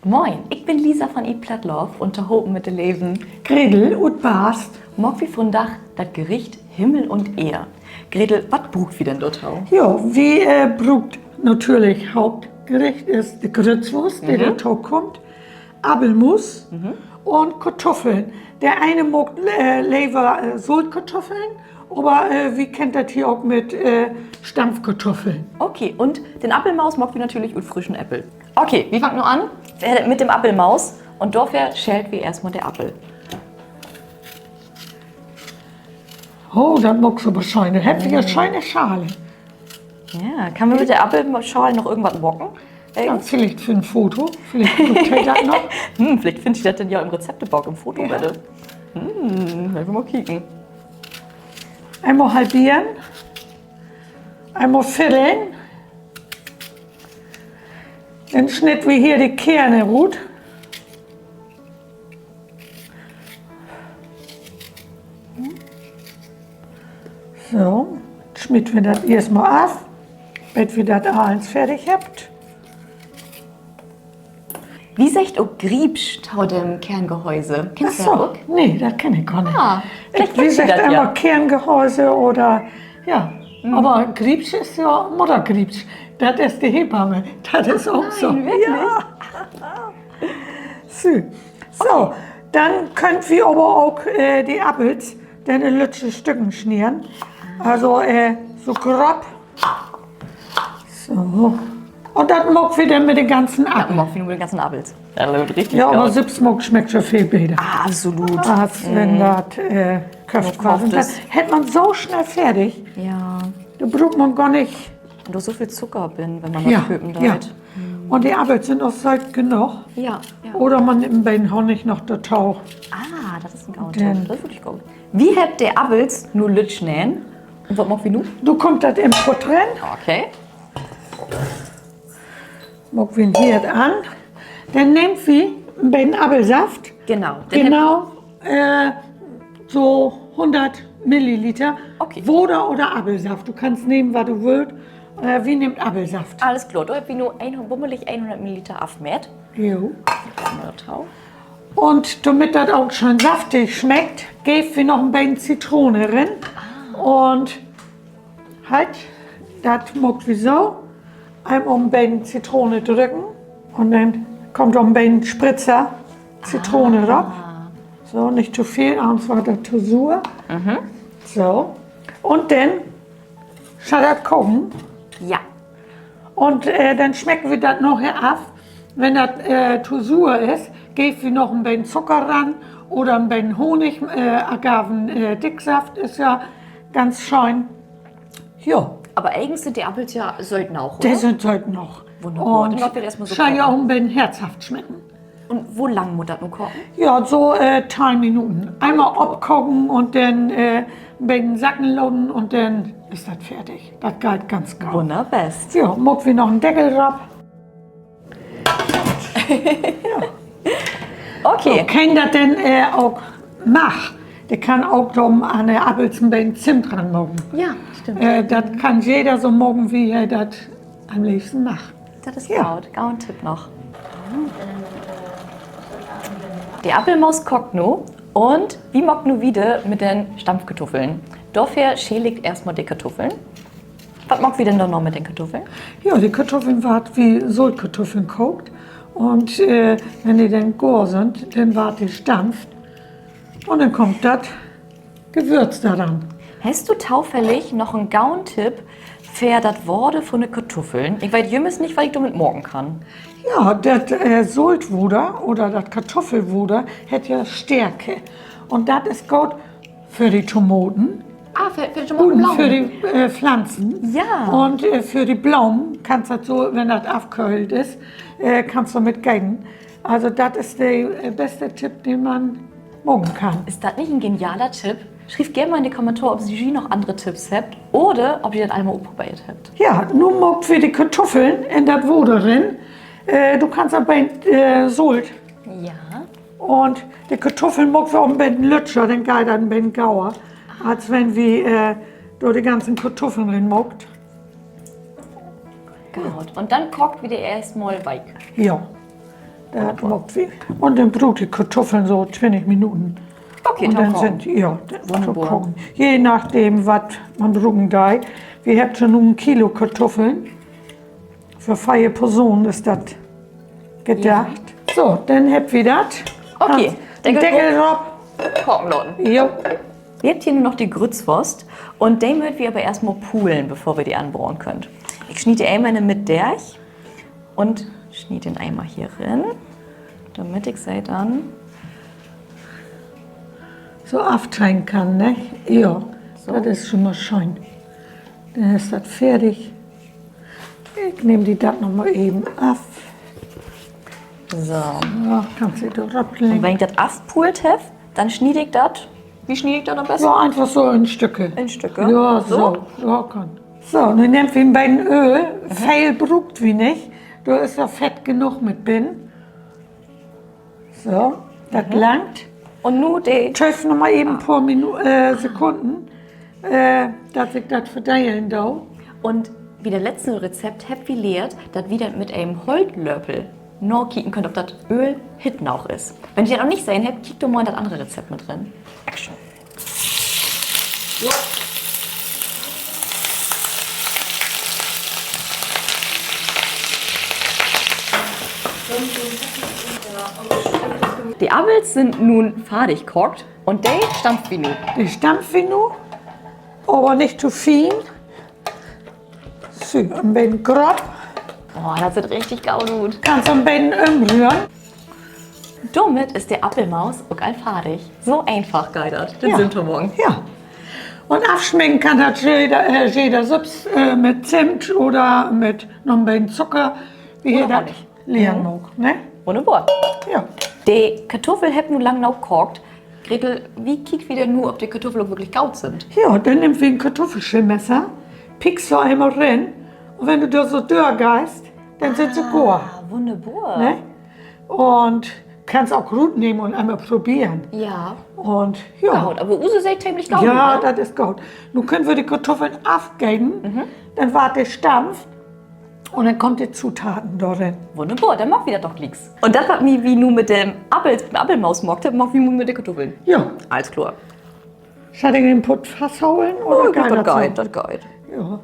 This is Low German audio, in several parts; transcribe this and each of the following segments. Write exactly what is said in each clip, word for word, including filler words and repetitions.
Moin, ik bün Lisa von Eat Platt Love un tohopen mit de leve Gretel ut Baast maakt wi vundaag dat Gericht Himmel un Eer. Gretel, wat bruukt wi denn dorto? Jo, wi bruukt natürlich, Hauptgericht is de Grützwust, de dorto kummt, Appelmus un Kartuffeln. De ene maakt lever Soltkartuffeln, aver wi kennt dat hier ok mit Stampfkartuffeln. Okay, un den Appelmaus maakt wi natürlich ut frischen Appel. Okay, wi fangt nu an mit den Appelmaus un dorför schellt wi eerstmal de Appel. Oh, dat maakt so wat Schönes. Hebbt wi ja schöne Schale. Ja, kann man mit de Appelschaal noch irgendwat maken? Villicht för 'n Foto. Villicht bruukt he dat noch. Villicht finnt ji dat denn ja in't Rezeptbook, in't Foto wedder. Eenmal kieken. Eenmal halveren. Eenmal viddeln. Denn snitt wi hier de Keerns rut. So, smiet wi dat eerstmal af, bet wi dat allens fardig hebbt. Wi seggt ok Griepsch to den Keerngehäuse. Kennst du dat ok? Nee, dat kenn ik gor nich. Wi seggt immer Keerngehäuse oder, ja. Aver Griepsch is ja Muddergriepsch. Dat is de Hebamme. Dat is ok so. So, denn köönt wi aver ok de Appels denn in lüttje Stücken snieden. Also so groff. So. Un dat maakt wi denn mit de ganzen Appels. Ja, aver sülvstmaakt smeckt ja veel beter, absolut, as wenn dat köfft warrt. Dat hett man so snell fardig. Dor bruukt man gor nich, dor is so veel Zucker bin, wenn man dat köpen deit. Un de Appels sünd ok sööt genoog. Oder man nimmt en beten Honnig noch dorto. Dat is en goden Tipp. Wi hebbt de Appels nu lütt sneden. Un wat maakt wi nu? Nu kummt dat in't Pott rin. Maakt wi 'n Heerd an. Denn nehmt wi en beten Appelsaft. Genau, so hunnert Milliliter. Water oder Appelsaft, du kannst nehmen, wat du wullt. Wi nehmt Appelsaft. Allens kloor, dor hebbt wi nu bummelig hunnert Milliliter afmeet. Un dormit dat ok schöön saftig smeckt, geevt wi noch en beten Zitrone rin. Un halt, dat maakt wi so. Eenmal en beten Zitrone drücken un denn kummt dor en beten Spritzer Zitrone rop. So, nich to veel, anners warrt dat to suer. So. Un denn schall dat koken. Un denn smeckt wi dat naher af. Wenn dat to suer is, geevt wi noch en beten Zucker ran oder en beten Honnig. Agavendicksaft is ja ganz schöön. Jo. Aver egens sünd de Appels ja sööt noog, oder? De sünd sööt noog. Wunnerbor. Un schall ja ok en beten herzhaft smecken. Un wo lang mutt dat nu koken? Ja, so teihn Minuten. Eenmal opkoken un denn en beten sacken laten un denn is dat fardig. Dat geiht ganz gau. Wunnerbest. Ja, maakt wi noch en Deckel rop. Keen dat denn ok mag, de kann ok dor an de Appels en beten Zimt ran maken. Dat kann jeder so maken, wie he dat an'n leevsten mag. Dat is goot. Goden Tipp noch. De Appelmoos kaakt nu un wi maakt nu wieder mit den Stampfkartuffeln. Dorför scheel ik eerstmal de Kartuffeln. Wat maakt wi denn dor noch mit den Kartuffeln? Ja, de Kartuffeln warrt wie Soltkartuffeln kaakt. Un wenn de denn goor sünd, denn warrt de stampft. Un denn kummt dat Gewürz doran. Hest du tofällig noch en goden Tipp för dat Water vun de Kartuffeln? Ik weet jümmers nich, wat ik dormit maken kann. Ja, dat Soltwater oder dat Kartuffelwater hett ja Stärke. Un dat is goot för de Tomaten, för de Pflanzen. Un för de Blomen kannst dat so, wenn dat afköhlt is, kannst dormit geten. Also dat is de beste Tipp, den man maken kann. Is dat nich en genialer Tipp? Schrievt geern mal in de Kommentare, of ji noch annere Tipps hebbt oder of ji dat al mal utprobeert hebbt. Ja, nu maakt wi de Kartuffeln in dat Water rin. Du kannst ok en beten Solt. Un de Kartuffeln maakt wi ok en beten lüttjer, denn geiht dat en beten gauer, as wenn wi dor de ganzen Kartuffeln rin maakt. Goot. Un denn kaakt wi de eerstmal week. Ja. Dat maakt wi. Un denn bruukt de Kartuffeln so twintig Minuten. Okay, un denn sünd, ja, de, je nachdem, wat man bruken deit. Wi hebbt so nu en Kilo Kartuffeln. För veer Personen is dat gedacht. So, denn hebbt wi dat. Okay, Deckel rop. Kaken laten. Jo. Wi hebbt hier nu noch de Grützwust un de mööt wi aver eerst mal pulen, bevör wi de anbraden köönt. Ik snied de eenmal in de Midd dörch un snied den eenmal hier rin, dormit ik se denn so aftrennen kann, ne? Ja, dat is schon mal schöön. Denn is dat fertig. Ik nehm di dat noch mal even af. So. Ja, kannst du dor ropleggen. Un wenn ik dat afpuult heff, denn snied ik dat. Wo snied ik dat an'n besten? Ja, eenfach so in Stücke. In Stücke? Ja, so. Ja, kann. So, nu nehmt wi en beten Ööl. Veel bruukt wi nich. Dor is ja Fett genoog mit binnen. So, dat langt. Un nu de, tööv noch mal even en poor Minu-, äh, Sekunden, äh, dat ik dat verdelen do. Un bi dat letzte Rezept hebbt wi lehrt, dat wi dat mit en Holtlöpel nakieken köönt, of dat Ööl hitt noog is. Wenn ji dat noch nich sehn hebbt, kiekt doch mal in dat annere Rezept mit rin. Action. De Appels sünd nu fardig kaakt un de stampft wi nu. De stampft wi nu, aver nich to fien. So, en beten groff. Oh, dat süht richtig goot ut. Kannst en beten ümröhren. Dormit is de Appelmoos ok al fardig. So eenfach geiht dat, den Sünd to maken. Ja. Un afsmecken kann dat jeder, äh, jeder sülvst, äh, mit Zimt oder mit noch en beten Zucker, wo he dat lever mag, ne? Wunnerbor. Ja. De Kartuffel hebbt nu lang noog kaakt. Gretel, wo kiekt wi denn nu, of de Kartuffel ok würklich goot sünd? Ja, denn nehmt wi en Kartuffelschillmesser, piekst so eenmal rin, un wenn du dor so dörgeihst, denn sünd se gor. Wunnerbor. Ne? Un kannst ok rutnehmen un eenmal proberen. Ja. Un ja. Goot, aver use seht temlich goot ut, ne? Ja, dat is goot. Nu köönt wi de Kartuffeln afgeten, denn warrt de stampft. Un denn kummt de Zutaten dorin. Wunnerbor, denn maakt wi dat doch glieks. Un dat, wat wi nu mit den Appel-, Appelmoos maakt hebbt, maakt wi nu mit de Kartuffeln. Ja. Allens kloor. Schall ik den Pott fastholen oder geiht dat so? Dat geiht. Ja.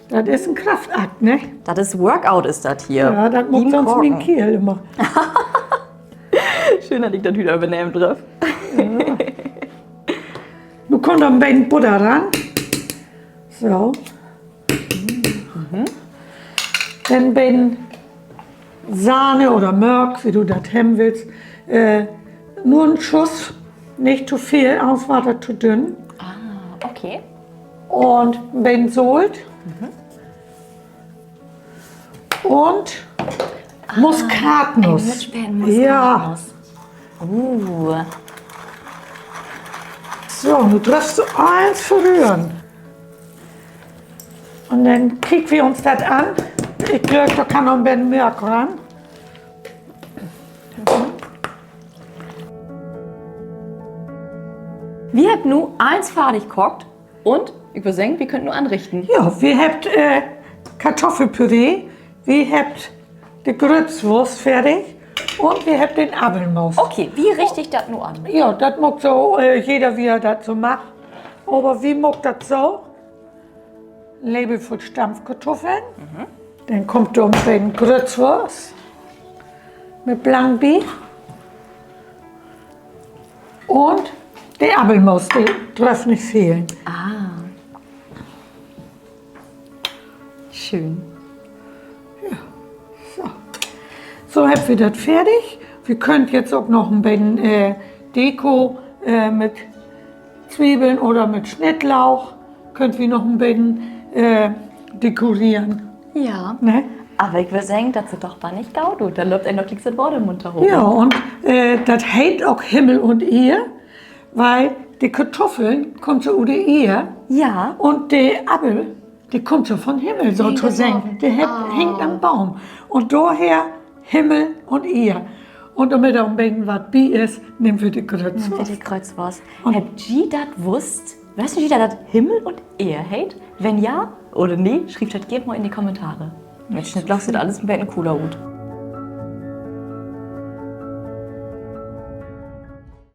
Dat is en Kraftakt, ne? Dat is Workout, is dat hier. Ja, dat maakt sünst mien Keerl immer. Schöön, dat ik dat hüüt övernehmen dröff. Nu kummt dor en beten Botter ran. So. Denn beten Sahne oder Melk, wo du dat hebben wullt. Äh, nur en Schuss, nich to veel, anners warrt dat to dünn. Un beten Solt. Un Muskatnuss. Ja. So, nu dröffst du allens verröhren. Un denn kiekt wi uns dat an. Ik glööv, dor kann noch en beten mehr ran. Wi hebbt nu allens fardig kaakt un ik würr seggen, wi köönt nu anrichten. Ja, wi hebbt, äh, Kartuffelpüree, wi hebbt de Grützwust fardig un wi hebbt den Appelmoos. Okay, wi richt dat nu an? Ja, dat maakt so, äh, jeder, wo he dat so mag. Aver wi maakt dat so. Lepel vull Stampfkartuffeln. Denn kummt dor en beten Grützwust mit blangen bi. Un de Appelmoos, de dröff nich fehlen. Schöön. So. So hebbt wi dat fardig. Wi köönt jetzt ok noch en beten, äh, Deko, äh, mit Zwiebeln oder mit Snittlauch köönt wi noch en beten, äh, dekoreren. Ja. Ne? Aver ik würr seggen, dat süht doch bannig goot ut. Dor löppt een doch glieks dat Water munter hoch. Ja, un, äh, dat heet ok Himmel un Eer, wiel de Kartuffeln kummt so ut de Eer. Ja. Un de Appel, de kummt so von Himmel sotoseggen. De hangt an'n Boom. Un dorher Himmel un Eer. Un dormit dor en beten wat bi is, nehmt wi de Grützwust. Hebbt ji dat wusst? Wüsst ji, dat dat Himmel un Eer heet? Wenn ja oder nee, schrievt dat geern mal in de Kommentare. Mit Snittlauch süht allens en beten cooler ut.